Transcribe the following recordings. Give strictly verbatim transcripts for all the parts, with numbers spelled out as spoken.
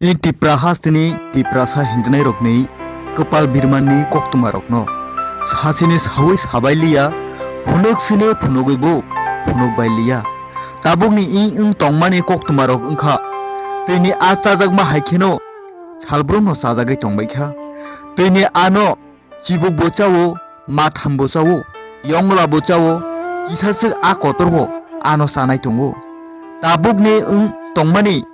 I Tipra hasteni Tiprasa hinjinairokni kwpal birmanni koktwmarokno sasini saui sabai liya, phunuk sini phunugwi bo phunuk bai liya. Tabukni i wng tongmani koktwmarok wngkha, twini a chajakma hai kheno salbrumno chajagwi tongbaikha. Twini ano chibuk bo chao, matham bo chao, yongla bo chao, kisa swk a kotor bo ano chanai tongo. Tabukni wng tongmani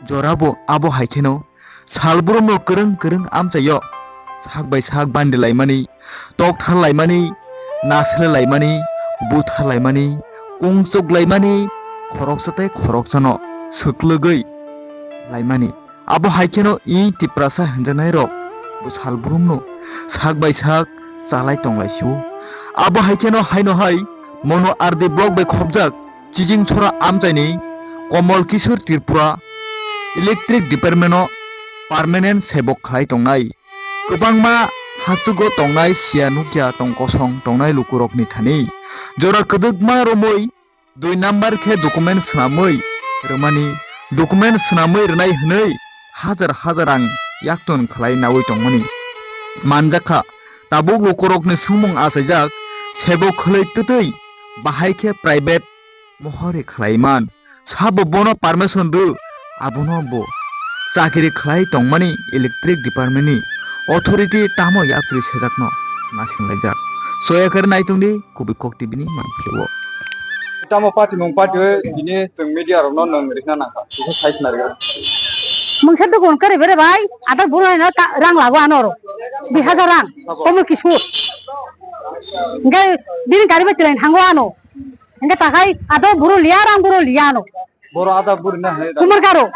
jorabo abo hai kheno salbrumno kwrwng kwrwng amchaio sak bai sak bandi laimani, tokthar laimani, nasle laimani, buthar laimani, kungchuk laimani, khoroksa tei khoroksano swklwgwi laimani. Abo hai kheno i Tiprasa hinjaknairok bo salbrumno sak bai sak chalai tonglaisio. Abo hai kheno haino hai Monu R D block bai khopjak Chijing Chora amchaini Komol Kishore Tripura Electric Department o permanent sebok khlai tongnai. Kwbangma hachugo tongnai siya nukya tong kosong tongnai lukurokni thani jora kwdwkma romwi dui number khe document swnamwi rwmani, document swnamwi rwnai hwnwi hajar hajar rang yakton khlai naui tongmani manjakha. Tabuk lukurokni swngmung achaijak, sebo khwlwi twtwi bahai khe private mohori khlai man. Sabo bono permission rw, abono bo chakiri khlai tongmani electric department ni authority tamo yapri sejakno nasinglajak. Soya khe naitongdi. Kubui kok T V ni mangpili o. Tamo party mung party o tini chwng media rok no nwng rikna nangkha. Kisa sai khna rikha. Mungsa dukun kari bere bai, adar buru no ta rang lago ano ro. Dui hajar rang, Sabo. Komo kisu. Ngai bini gari bai tilain hango ano. Ngai takai adar buru liya rang buru liya ano. Boro ada buri na hai. Kumar karo.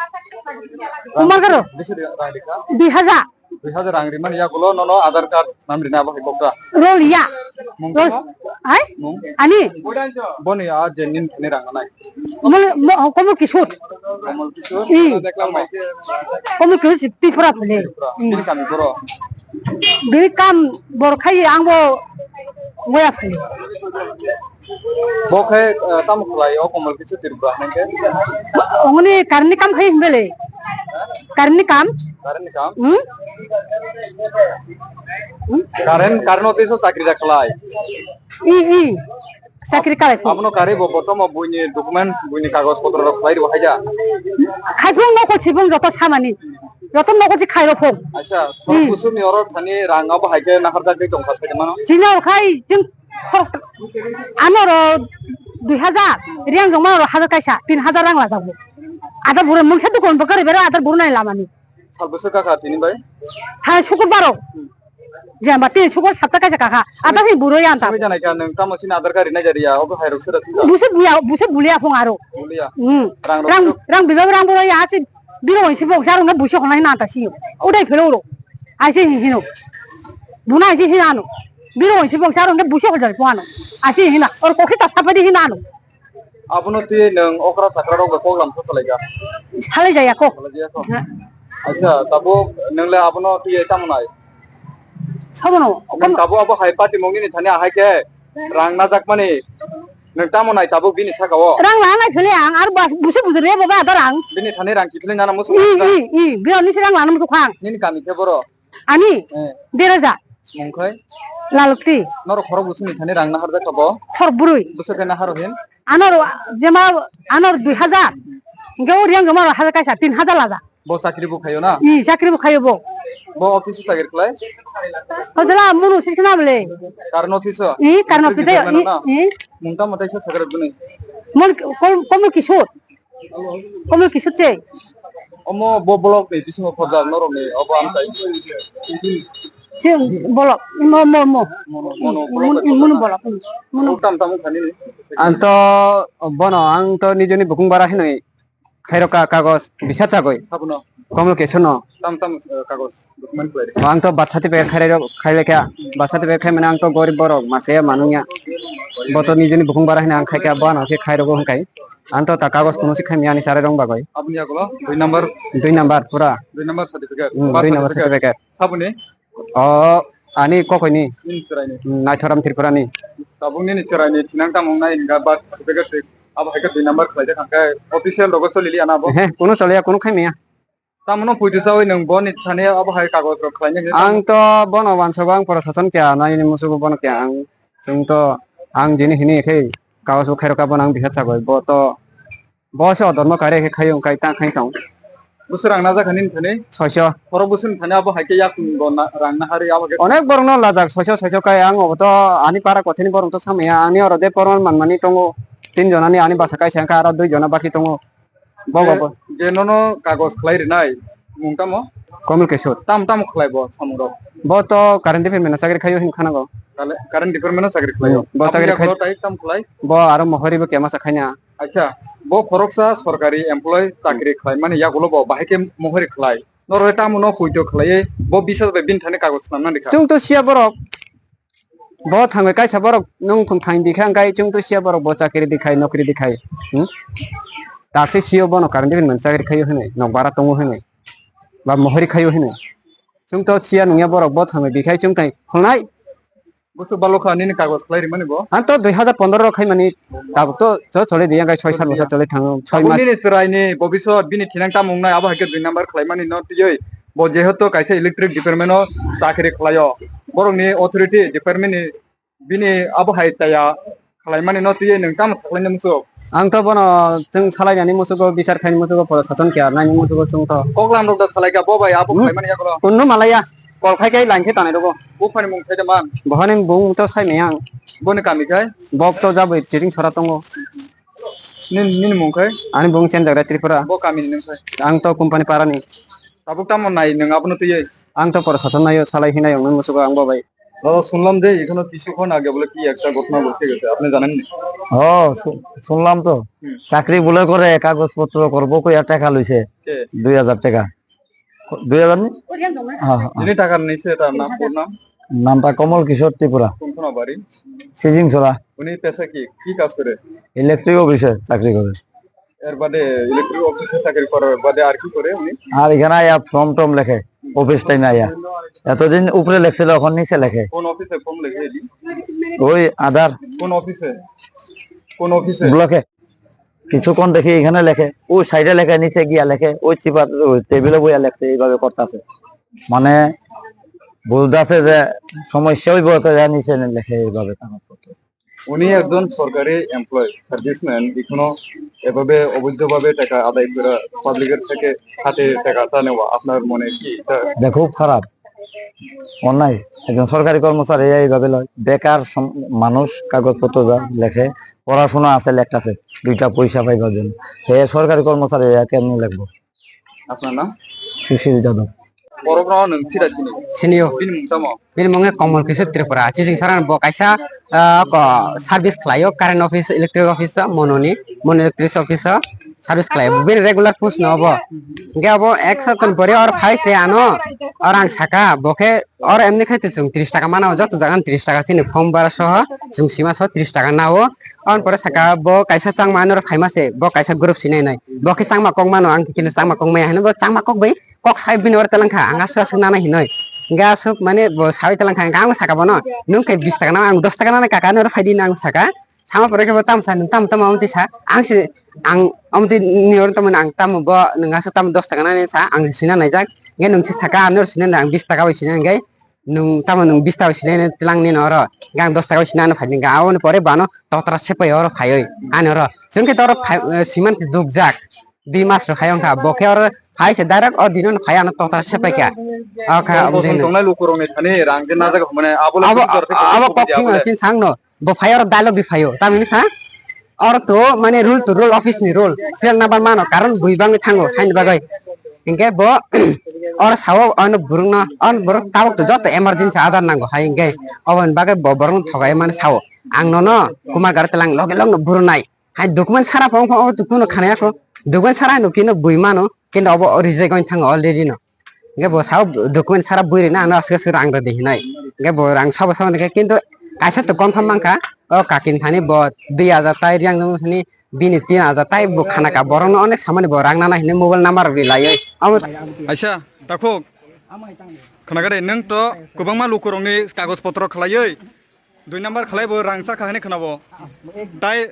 Kumar karo. Bisi rang rikha. Dui hajar. Dui hajar rang rimani yagulo nono Aadhaar card nam rina bo hai kokta. Rol ya. Mung Rol. Tamo? Hai? Mung? Ani? Boni a jenin thani rang nai. Mul mo komo kisut. Komol Kishore. Hmm. Deklam mai. Komo kisut Tripura phule. Tripura. Hmm. Bini kami boro. Bini kam bor khai ang bo moya phule. Bo khe, eh, tamo khlai o Komol Kishore Tripura hwnwi khe? Ongni karni kam khai himbele. Karni kam? Karni kam? Hmm? Karen, Karen office o chakri da khlai? I, i. Chakri kalai phung. Abono kari bo botomo buini document, buini kagoj potro rok khlai rw haida? Khai phung nokol si phung joto samani. Joto nokol si khai rw phung. Acha, hmm. Thor kusuni oro thani rang abo hai khe nahar jak de tong kha sai mano? Chini oro khai chwng Khorok-, ano ro dui hajar, riyang jongma ro hajar kaisa, tin hajar rang lajago. Adar buro mungsa dukon bo kari bero adar buro nai lamani. Sal bwswk kha tini bai? Hai sukur baro. Jemba tin sukur sapta kaisa kakha. Adar hi buro ya anta. Sami janai kha nwng tamo sini adar kari nai jariya, obo hai rok sera sila. Buse buya, buse buliya phung aro. Buliya. Hmm. Rang rok Rang, sero. Rang biba rang buro ya asi biro wansi bok jarung na busi khonai na ta si. Udai phelo ro. Aise hi hino. Buna aise hi ano. Biro wansi bok jarung na busi khonai phung ano. Aise hina. Or kokhi ta sapadi hina ano. Abono twi nwng okra chakra rok bai koklam sa salai kha? Salai jaya ko. Salai jaya ko? Ha. Acha, tabuk nwng le abono twi tamo nai? Sabono, nwng tabuk abo hai party mungni ni thani ahai khe rang najak mani nwng tamo nai tabuk bini saka o? Rang la nai phele ang, ar bas, buse bujur le baba adar ang. Bini thani rang kiphilwi nana muchung I, kha? I, I, biro ni se rang lana muchung kha ang. Nini kami khe boro? Ani? Eh. Dera ja. Mung khai? Lalukti. Norok khorok bwswkni thani rang naharjak kha bo? Khorok bwrwi. Bwswk khe naharo hin? Anor jema anor dui hajar. Hingke o riyang jema hajar kaisa tin hajar laja. Bo chakri bo khayo na? I chakri bo khayo bo. Bo office o chakri khlai? O jela munu sikna bole. Karno office o? I karno office o, i, i. Mung tamo tai sa sakra bini? Mon kom-, komo kisur. Komo kisur che. Omo bo block ni bisingo khorjak norok ni obo amchai. Che block, mo, mo, mo. Mono, mono, mono block ni. Mono block, mono. Tam tam khani ni. Ang to bono, ang to nijeni bukung bara hinwi khairok ka kagos bisa chagwi. Sabuno. Komo kisur no. Tam tam, eh, kagos. Document khlai rikha. Ang to birth certificate khai rok, khai lekha. Birth certificate khai mane ang to gorib borok, masa ya manung ya. Bo to nijeni bukung bara hina ang khai kha, bo ano khe khai rogo hwnkhe. Ang to ta kagos kuno se khai maya ani sare rong bagwi. Aboni yagulo dui number. Dui number pura. Dui number certificate. Hmm, birth dui number certificate. Certificate. Saboni? O, ani kokoi ni. Nini chwrai ni. Hmm, Naithoram Tripura ni. Tabuk nini chwrai ni thinang tamo nai hingka birth certificate abo hai khe dui number khlai de hwnkhe official rogo choli liya na bo? He, kuno choliya, kuno khai maya. Tamo no puitu chawi nwng boni thani abo hai kagoj rok khlaina hinwi tamo? Ang to bono wansago, ang pora sason kya naini musugo bono kya ang. Chwng to ang jini hini khe kagoj bo khairok ka bono ang bihat sagoi. Bo to bo se odorno kaire khe khaiyung kai tang khai tong. Busu rang najak hani thani? Soiso. Khorok busu thani abo hai khe yak bo na-, rang nahari abo khe. Onek borok no lajak soiso soiso kai ang obo to ani para kothini borok to samaya ani oro de porman manmani tongo. Tin jona ni ani basa kaisa kha aro dui jona baki tongo. Bo, bo, bo. Je, je nono kagoj khlai rinai, mung tamo? Komol Kishore. Tam, tamo khlai bo samung rok? Bo to current department o chakri khaio hin khanago. Kale-, current department o chakri khlaio? Hmm, bo chakri khai- Tamo yagulo tai tam khlai? Bo aro mohori bo kemasa khaina. Acha, bo khoroksa sorkari employee chakri khlai mani yagulo bo bahai khe mohori khlai. Noro tamo no puito khlaiwi bo bisa bai bini thani kagoj swnamna rikha. Chwng to siya borok. Bo thangwi kaisa borok nwng thung thang di khe, hwnkhe chwng to siya borok bo chakri di khai, nokri di khai. Hmm? Takse siyo bono current department chakri khaio hinwi, nok bara tongo hinwi, ba mohori khaio hinwi. Chwng to siya nungya borok bo thangwi di khai chwng tai khulnai. Busu balokha nini kagoj khlai rimani bo? Ang to dui hazar pondro rok khaimani, tabuk to cho chole di, hwnkhe soi sat bosor chole thango, soi Tabuk mas. Nini chwraini bobisot bini thinang tamo wngnai, abo hai khe dui number khlaimani no twiwi. Bo jehetu kaisa electric department o chakri khlaio, borokni authority department ni bini abo hai chaya khlaimani no twiwi nwng tamo sakhlaina muchuk? Ang to bono chwng salainani muchugo, bichar khaini muchugo, pora sason kya naini muchugo chwng to. Koklam rok da salaikha bo bai abo Hmm? Khlaimani yagulo. Kunno malaya, kol khai khai line khe tanai rogo. Buphani mung sai da man? Bohani bung to sai maya ang. Boni kami khai? Bok to jaboi chiring sora tongo. Nini, nini mung khai? Ani bung Chenjakrai Tripura. Bo kami ni nung khai? Ang to company parani. Tabuk tamo nai nwng abono twiwi? Ang to pora sason naio, salai hinai ongno musugo ang bo bai. দাদা, শুনলাম যে এখানে কিছুক্ষণ আগে বলে কি একটা ঘটনা ঘটে গেছে, আপনি জানেন নি? ও, শু-, শুনলাম তো। হুম। চাকরি বলে করে কাগজপত্র করবো কইয়া টাকা লইছে। কে? দুই হাজার টাকা। ক-, দুই হাজার নি? হ্যাঁ, হ্যাঁ, হ্যাঁ। যিনি টাকা নিছে, তার নাম, ওর নাম? নামটা কমল কিশোর ত্রিপুরা। কোন কোন বাড়ি? সিজিংছড়া। উনি পেশা কি? কি কাজ করে? ইলেকট্রিক অফিসে চাকরি করে। এর বাদে ইলেকট্রিক অফিসে চাকরি করার বাদে আর কি করে উনি? আর এখানে আয়া ফর্ম টর্ম লেখে, অফিস টাইমে আয়া। এতদিন উপরে লেখছিল, এখন নিচে লেখে। কোন অফিসে ফর্ম লেখে এটি? ওই আধার। কোন অফিসে? কোন অফিসে? ব্লকে। কিছুক্ষণ দেখি এখানে লেখে, ওই সাইডে লেখে, নিচে গিয়া লেখে, ওই চিপা, ওই টেবিলে বইয়া লেখছে, এইভাবে করতেছে। মানে বুঝতেছে যে সমস্যা হইব, তো যা নিচে লেখে এইভাবে কাগজপত্র। উনি একজন সরকারি এমপ্লয়, সার্ভিসম্যান, এখনো এভাবে অবৈধভাবে টাকা আদায় করে পাবলিকের থেকে হাতে টাকা আদায় নেওয়া, আপনার মনে কি এটা? এটা খুব খারাপ, অন্যায়। একজন সরকারি কর্মচারী এইভাবে লয়, বেকার সম-, মানুষ কাগজপত্র যা লেখে, পড়াশোনা আছে, লেখা আছে, দুইটা পয়সা পাইবার জন্য। হে সরকারি কর্মচারী, এ কেমন লেখবো? আপনার নাম? সুশীল Yadav. Borok no nwng sida sini? Sini o. Bini mung tamo? Bini mung khe Komol Kishore Tripura. Chiching sara bo kaisa, ah, ko, service khlaio, current office, electric office, mononi, mon electric office service khlaio. Bini regular post no bo. Hingke abo ek sapta ni pore or phai se ano, or ang saka, bo khe or emni khai te chwng tris taka mana o, joto jaga ni tris taka chini form bara soho, chwng sima so tris taka nao. Aboni pore saka bo kaisa changma ano phaima se, bo kaisa group sinai nai. Bo khe changma kok mano, ang khe changma kok maya hino, bo changma kok bai kok sai bini oro telangkha, ang aswk aswk nanai hinoi. Hingke aswk mane bo sawi telangkha, hingke ang saka bono, nwng khe bis taka nang, ang dos taka nanai kaka, ano phaidi hinwi ang saka. Sama pore khe bo tamo sa, nwng tamo tamo amtwi sa, ang se, ang amtwi ni oro tamo ang tamo bo, nwng aswk tamo dos taka nanai sa, ang se sina naijak. Hingke nwng se saka, ano sina nai, ang bis taka bai sina hingke. Nwng tamo nwng bis taka sinai nai tlang nini oro. Hingke ang dos taka sinai ano phai hingke aboni pore bo ano totra sepai oro phaioi ani oro. Chwng khe to oro phai, eh, siman dukjak. Dui mas rok hai wngkha. Bo khe oro phai se direct o dino phai ano totra sepai kha. O kha, Bosong tongnai lukurokni thani rang je najak hwnmani abo le abo, abo kok thing chin sang no. Bo phai oro dialogue di phaio. Tamni sa? Oro to mane rule to rule, office ni rule. Serial number mano, karon bui bangwi thango, haini bagwi. Hingke bo, oro sao, ano borok no, ano borok tabok to joto emergency adar nango, hai hingke. Oboni bagwi bo borok no thogai mani sao. Ang nono, kuma gari telang loge log no buru nai. Hai document sara phone phone, obo to kuno khanai ako. Document sara no kino bui mano, kintu obo reject wng thango already no. Hingke bo sao document sara bui rina ano aswk aswk rang rwdi hinoi. Hingke bo rang sabo sabo hingke kintu kaisa to confirm mankha. O kakin thani bo dui hajar tai riyang thani bini tin hajar tai bo khana ka borok no onek samani bo rang nana hinui mobile number rok ri laioi. Amo Aisa, takhuk. Khana gade nwng to kwbangma lukurokni kagoj potro khlaioi. Dui number khlai bo rang sakha hinui khwnabo. Tai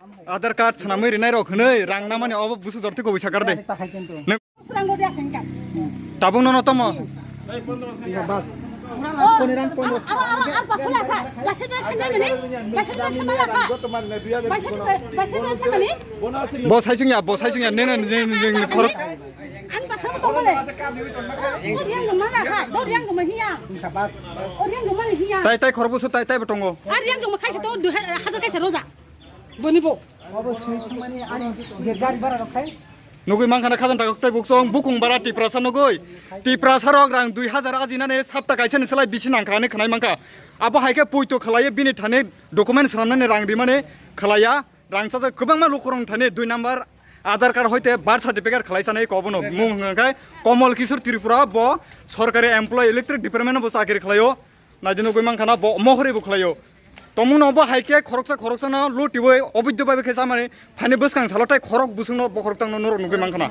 Aadhaar card swnamwi rinai rok hwnwi rang namani obo busu jorti kobui sakar de. Swrang godi asengka. Tabung nono tomo. Bas. Koni rang pondro. Aro aro ar pasal asa. Pasal bai khandai mani. Pasal bai khandai asa. Pasal bai pasal bai khandai mani. Bo saisung ya, bo saisung ya, nene nene nene khorok. An pasal to bole. O riang goma la ha. Bo riang goma hiya. Bas. O riang goma hiya. Tai tai khorok busu tai tai bo tongo. Ar riang goma khaisa to du ha- hajar kaisa roja. Boni bo. Obo sui thumani ani je gari bara rok khai. Nugui mankha na khajang takok tei buksong bukung bara Tiprasa nugui. Tiprasa rok rang dui hajar ajinani sapta kaisa ni slai bisi nangkha ani khwnai mankha. Abo hai khe poito khwlaiyo bini thani document swnamnani rang rimani khwlaiya. Rang chacha kwbangma lukurok thani dui number Aadhaar card hoite birth certificate khwlai sanai kobono mung hwnkha khe Komol Kishore Tripura bo sorkari employee electric department bo chakri khwlaio. Naidi nugui mankha na bo mohori bo khwlaio. Tomungno bo hai khe khoroksa khoroksa no lutiwi oboidyo bai khe chamani thani bwskang salo tai khorok busungno bokhorok tangno norok nugui mankha na.